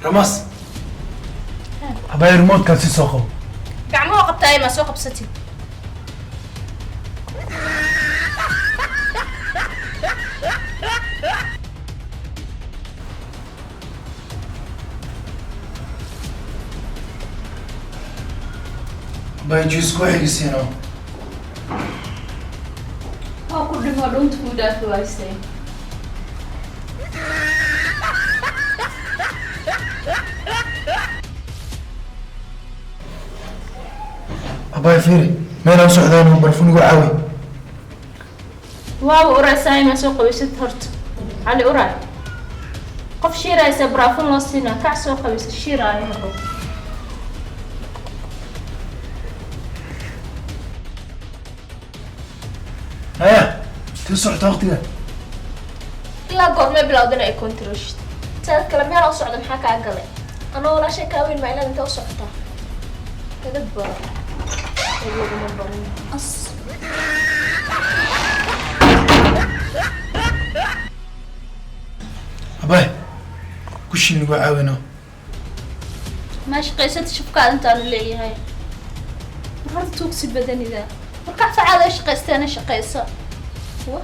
Ramaas, habay remote-kaa si soo qabo. Gacmuhu qabtaay, maa soo qabsatid? Habay, juice ku xigisiino. Waa ku dhimo, dhunta kuu dhaafi waysay. Habay, fiiri, meelaan socdaan, barfuun igu caawi. Waaba uraysaay, maa soo qabaysad horta? Cali uraay, qof shiiraysa baraafun loo siinaa? Kac, soo qabaysa, shiiraayo habo. Haya, tii socota waqtiga. Ilaa goormee bilowdana ay controlshid saad kale? Meel u socda maxaa kaa galay? Anoo walaashay kaa weyn, maa inaad intee u socotaa? Edab baro, laguma barin as. Habay, kushin igu caawino. Maa shaqaysata? Shafkaad intaanu leeyahay, war horta tuugsi badanida. Warkac, facaada ay shaqaysteena, shaqaysa. Wa